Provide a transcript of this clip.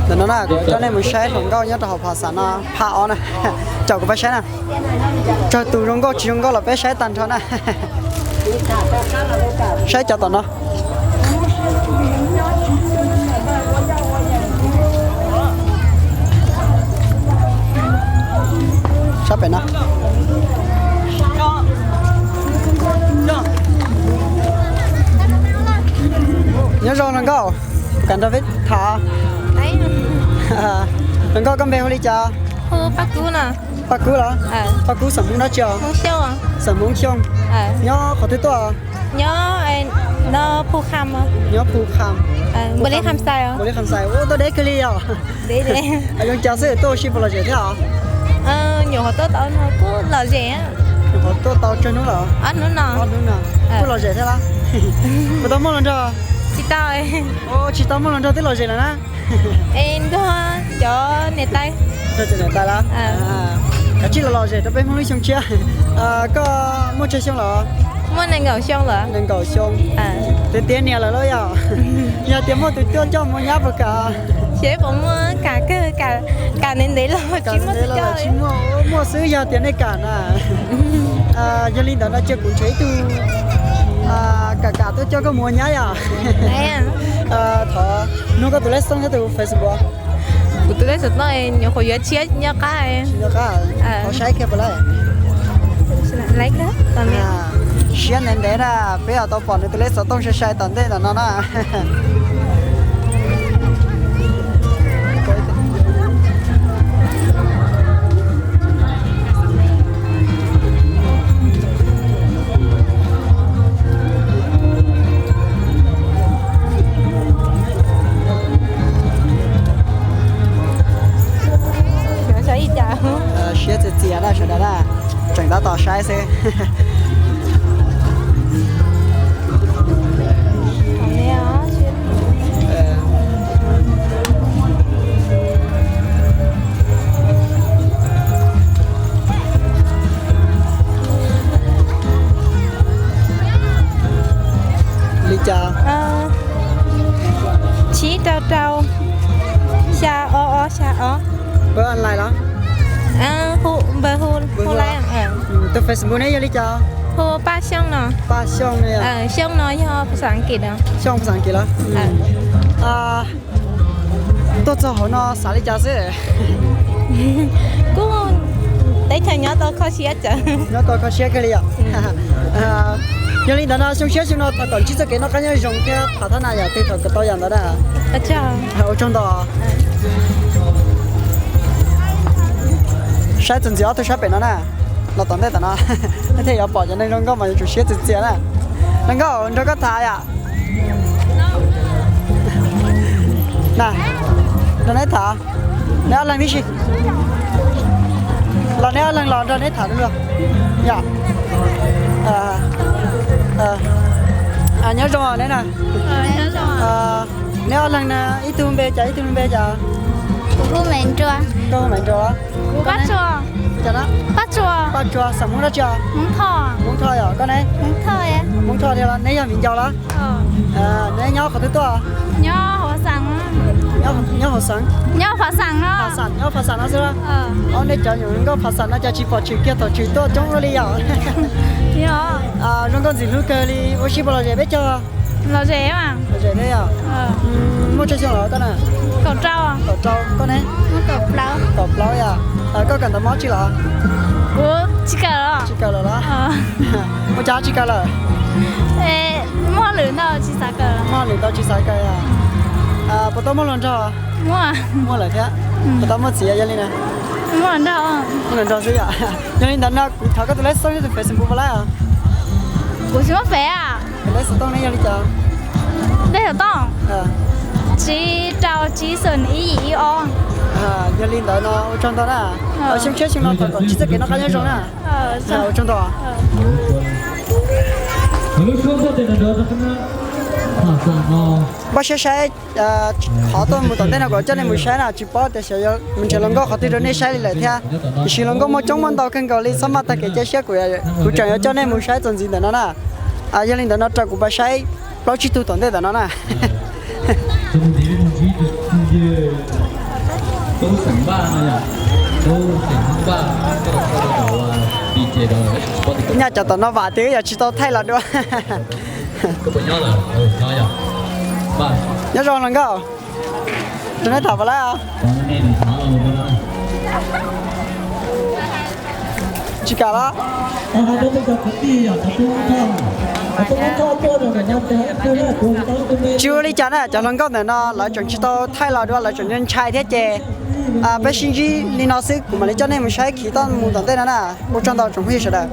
Ntawm no na, kuv coj nej mus saib hluas nkauj nyob rau hauv phas xam no, phab ob na. Caum kuv pab saib na. Tsawg tus zoo nkauj tsis zoo nkauj los peb saib tag nrho na. Saib cov tom no. Sab pem no. Nyob zoo hluas nkauj, kam nrog peb tham. Hluas nkauj koj npe hu li cas? Paj Kub los? Paj Kub xam Hmoob dab tsi os? Xam Hmoob Xyooj. Nyob qhov twg tuaj? Nyob Phu Kham. Npuas Lis Kham Xais, ua tuaj deb kawg li yom. Zoo cas xwb tuaj ua si puas lom zem thiab os? Nyuam qhuav tuaj tau tsawg hnub los? Ob hnub no. Kuj lom zem thiab lab. Puas tau muaj hluas nraug? Tsis tau muaj hluas nraug twb lom zem lawm na. Nrog cov niam tais. Nrog cov niam tais lab. Kav tsij los lom zem rau peb Hmoob lub xyoo tshiab. Koj muaj tsawg xyoo lawm? Muaj nees nkaum xyoo lawm. Nees nkaum xyoo. Tiav tiav niam lawm lauj yom? Yog tias muaj tus tuaj coj mus nyab puas kam? Xyov puas muaj, kam kawg, kam ntev ntev los tsis muaj. Tsis muaj, muaj xwb yog tias nej kam na. Yog li ntawd no cia kuv nrhiav ib tug kam kam tuaj coj koj mus ua nyab yom. Thov nug koj tus lej xov tooj thiab tus Facebook. Kuv tus lej xov tooj nyuam qhuav yuav tshiab nyob qab. Thov saib kiag puas laib. Siab ntev ntev na, peb yuav tau pom nws tus lej xov tooj sai sai tom ntej ntawm no na. Siab txias txias na sawv daws na, tseem tab tom saib xwb. Li cas? Tsib rau rau, xya ob ob xya ob. Npawb online los? Npawb hu, hu li. Tus Facebook neb yog li cas? Hu Paj Xyooj no. Paj Xyooj no yog? Xyooj no yog phas xas Askiv no. Xyooj phas xas Askiv los? Tuaj txog hauv no xav li cas xwb? Kuj teb chaws nyob tau kho siab kawg. Nyob tau kho siab kawg li yom. Yog li ntawd no xyoo tshiab xyoo no thov kom ntsib txoj kev noj qab nyob zoo thiab tham thab na yam twg thov kom tau yam ntawd na. Ua tsaug ntau. Saib txuas ntxiv ob tug sab pem no na, los tom ntej tom no, nej thiaj yuav pom cov neeg zoo nkauj mas yuav tsum siab txias txias na. Zoo nkauj, nrog koj tham yom. Na, nrog neb tham, neb ob leeg tib si. Los neb ob leeg los nrog neb tham dua. Yom. Nyob zoo neb na. Neb ob leeg na, ib tug npe cas ib tug npe cas? Koj hu Maiv Nruas. Paj Tsua, Paj Tsua, xam Hmoob dab tsi os? Hmoob Thoj yom, koj ne? Hmoob Thoj thiab los neb yog viv ncaus los? Neb nyob qhov twg tuaj? Nyob Hauv Xeev. Nyob Phas Xas no xwb los? Ob nej cov nyuam nkauj Phas Xas no cas tsis pom tshwm kiag thaum tshwm tuaj coob ua li yom? Zoo nkauj ntxim hlub kawg li, ua si puas lom zem peb caug? Lom zem. Lom zem thiab yom? Muaj tsawg xyoo lawm koj na? Kaum rau. Kaum rau, koj ne? Kaum plaub yom. Koj kawm ntawv mob tsi los? Kuv tsis kawm los. Tsis kawm lawm los? Ua cas tsis kawm lawm? Muaj lwm ntau tsis xav kawm. Muaj lwm ntau tsis xav kawm yom? Puas tau muaj hluas nraug? Muaj lawm thiab. Puas tau muaj txiv yog li na? Muaj hluas nraug xwb yom. Yog li ntawd no kuv thov koj tus lej xov tooj thiab tus Facebook puas laib os? Kuv tsis muaj fev. Tus lej xov tooj ne yog li cas? Lej xov tooj, tsib rau tsib xoom ib yim ib ob. Yog li ntawd no ua tsaug ntau na. Xyoo tshiab xyoo no thov kom ntsib txoj kev noj qab nyob zoo na. Ua tsaug ntau. Npaj siab saib qhov tuaj mus tom ntej no kuv coj nej mus saib na, tsis paub tias xyov yuav mus nrhiav hluas nkauj qhov twg rau nej saib li lawm thiab. Tiam sis hluas nkauj muaj coob muaj ntau kawg nkaus li, txhob maj tag kev cia siab, kuv tseem yuav coj nej mus saib txuas ntxiv ntawm no na. Yog li ntawd no rau kuv pab saib plaub tsib tug tom ntej ntawm no na. Nyaj cov tom no vam tias yog tsis tau thaij los dua. Nyob zoo hluas nkauj, rau nej tham puas lab? Tsis kam los? Tsis ua li cas na, cov hluas nkauj ntawm no lawv tseem tsis tau thaij los dua, lawv tseem ntshai thiab ces peb sib ntsib li no xwb, kuv mam li coj nej mus saib khiv toj mus tom ntej no na. Ua tsaug ntau tsoom phooj ywg sawv daws.